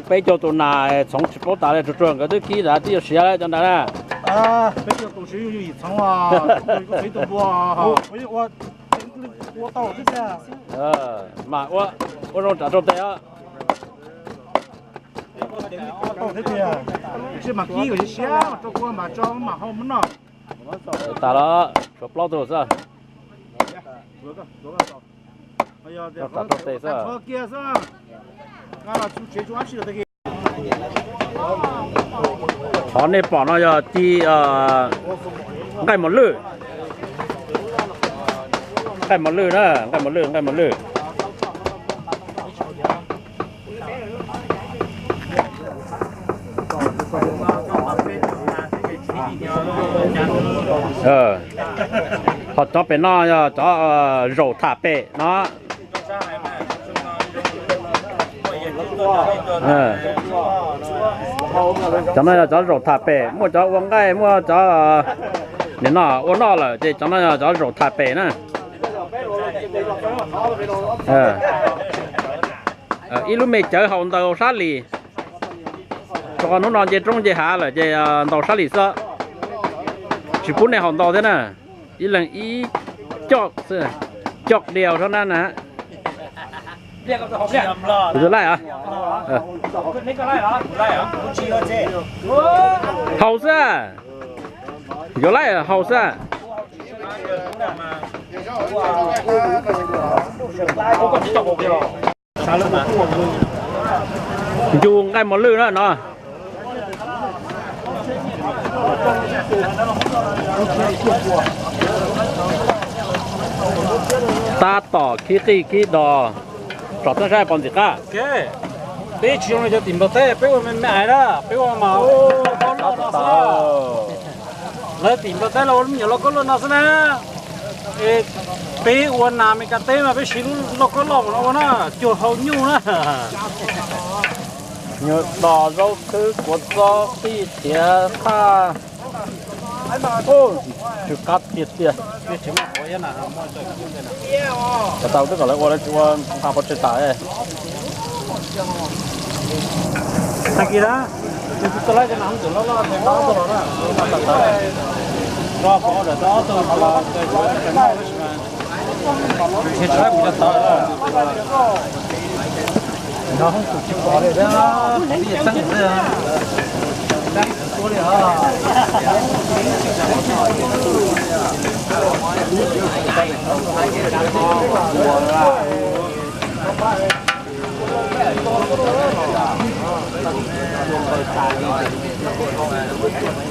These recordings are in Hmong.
Peb caug tus nas txhoov tsis paub tas li, tsuag tsuag nkawd twb kib tas twb yuav siav lawm cov ntawd na. Mas ua zoo tsam rau tes os. Tas los tshuav plaub tug xwb. Rau tes xwb. Qhov nej pom no yog ci nqaij mos lwj. Nqaij mos lwj na, nqaij mos lwj, nqaij mos lwj. Ho cov pem no yog cov zaum tham pem no. Cov no yog cov zaum tham pem, muaj cov ua nqaij, muaj cov nim no ua noj lawm ces cov no yog cov zaum tham pem na. Ib lub me cawv haus ntaus sab lis, rau qhov hnub no nce roob nce hav lawm ces ntaus sab lis xwb, tsis pub nej haus ntau thiab na. Ib leeg ib coj, coj diau sab na na. Kuv tus laij, haus xwb, yuav laij haus xwb. Ncu nqaij mos lwj na no. Tab tom khib qij khib dos, tsom teeb saib pom ntxim qab. Peb tsis zoo li cov tim Nplog teb, peb ua me me ais na, peb ua mas loj koj loj no xwb. Lawv tim Nplog teb los ua me nyuam loj koj loj no xwb na. Peb ua nas Meskas teb mas peb siv lub loj koj loj no ua na, cuag hau nyuj na. Nyuag dos zaub thwb kuav txob qij thiav thaj. Tsw qab tiag tiag. Tau twb kom lawv ua, lawv tsis ua nqa pov tseg tas.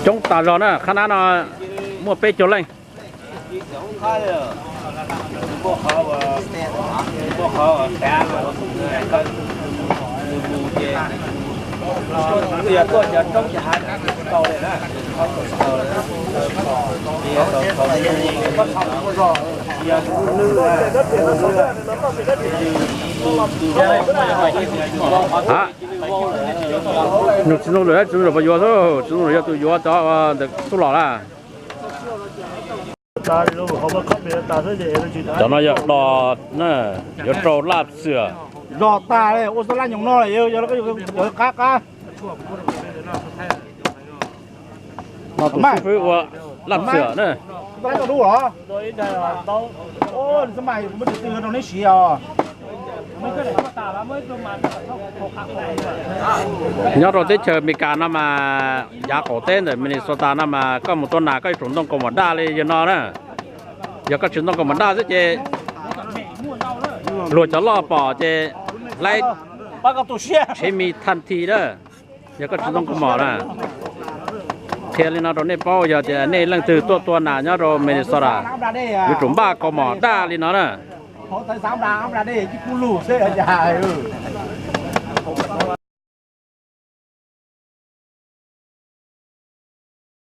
Coob tas zog na, qhab nab no muaj peb caug leej. Nws tsis zoo lwm, tsis zoo lwm puas yuav xwb, tsis zoo lwm yog tus yuav cov ntawm tub los lawm. Cov no yog dos na, yuav rau laj xwm. Zog tas ua xov laj nyoos no, qab qab. No tus xib fwb ua laj xwm na. Nyob rau teb chaws Amelikas no mas, yav qaum teb ntawm Minnesota no mas koj mus tua nas koj yuav tsum ntoo kaus mom daj li yawg no na. Yog koj tsis ntoo kaus mom daj xwb ces luag cov loj pom ces laib tshev mis thaj thi na. Yog koj tsis ntoo kaus mom na. Qhia li no rau nej paub, yog tias nej leej twg tuaj tua nas nyob rau Minnesota, yuav tsum npaj kaus mom daj li no na.